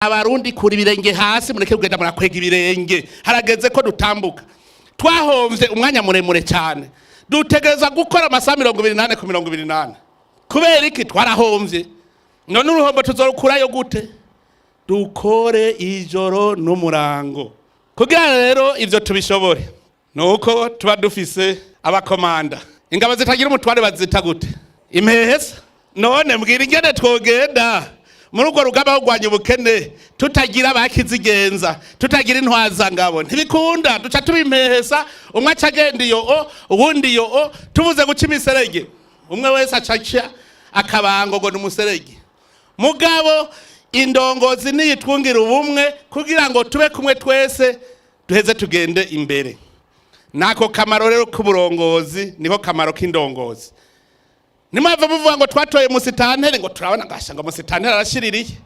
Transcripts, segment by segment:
Abarundi, kura ibirenge hasi, mureke kugenda murakwega ibirenge. Harageze ko dutambuka. Twahomvye umwanya muremure cyane. Dutegereza gukora amasaha 24 ku 24. Kubera iki? Twarahomvye. None uruhombo tuzorukurayo gute? Dukore ijoro n'umurango. Kugira rero ivyo tubishobore, nuko tuba dufise abakomanda. Ingabo zitagira umutware bazita gute? Impehesa. None mbwira ingene twogenda muri urwo rugamba rwo kurwanya ubukene tutagira abakizigenza, tutagira intwazangabo? Ntibikunda, duca tuba impehesa. Umwe aca agenda iyo o, uwundi iyo o. Tubuze guca imiserege, umwe wese aca aca akabango ngo ni umuserege. Mugabo indongozi niyitwungira ubumwe kugira ngo tube kumwe twese, duheze tugende imbere. Nako kamaro rero k'uburongozi, niko kamaro k'indongozi. Nimwava muvuga ngo twatoye musitanteri, ngo turabona ngasha ngo musitanteri arashiririye,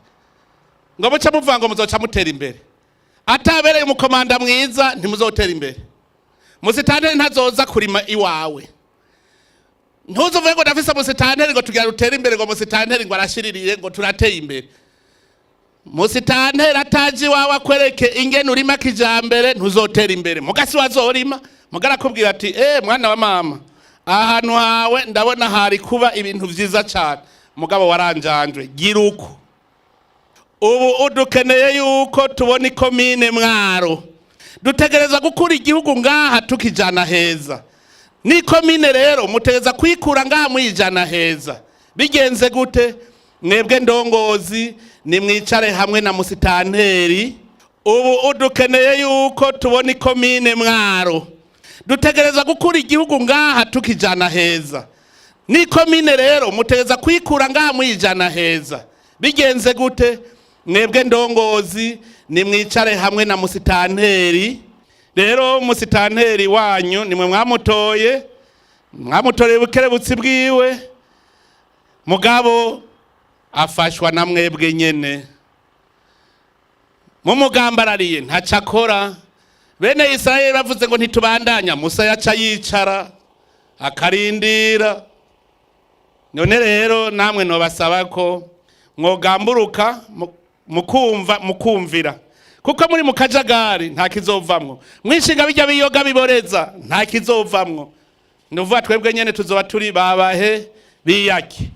ngo muce muvuga ngo muzoca mutera imbere. Atabereye umukomanda mwiza, ntimuzotera imbere. Musitanteri ntazoza kurima iwawe. Ntuzuvuge ngo ndafise musitanteri, ngo tugira rutere imbere, ngo musitanteri ngo arashiririye, ngo turateye imbere. Musitanteri ataje iwawe akwereke ingene urima kijambere, ntuzotera imbere. Mugasi wazorima mugara akubwira ati: "Mwana wa mama, ahantu hawe ndabona hari kuba ibintu vyiza cane, mugabo waranjanjwe, gira uko." Ubu udukeneye yuko tubona ikomine Mwaro. Dutegereza gukura igihugu ngaha tukijana heza. N'ikomine rero mutegereza kwikura ngaha muyijana heza. Bigenze gute? Mwebwe ndongozi, nimwicare hamwe na musitanteri. Ubu udukeneye yuko tubona ikomine Mwaro. Dutegereza gukura igihugu ngaha tukijana heza. N'ikomine rero mutegereza kwikura ngaha muyijana heza. Bigenze gute? Mwebwe ndongozi, nimwicare hamwe na musitanteri. Rero musitanteri wanyu nimwe mwamutoye, mwamutoreye ubukerebutsi bwiwe, mugabo afashwa na mwebwe nyene. Mumugambarariye, ntaco akora. Bene Isirayeli bavuze ngo ntitubandanya, Musa yaca yicara akarindira. None rero namwe nobasaba ko mwogamburuka, mukumva, mukumvira, kuko muri mu kajagari nta kizovamwo. Mwishinga bijya biyoga biboreza, nta kizovamwo. Ni ukuvuga twebwe nyene tuzoba turi babahe biyake.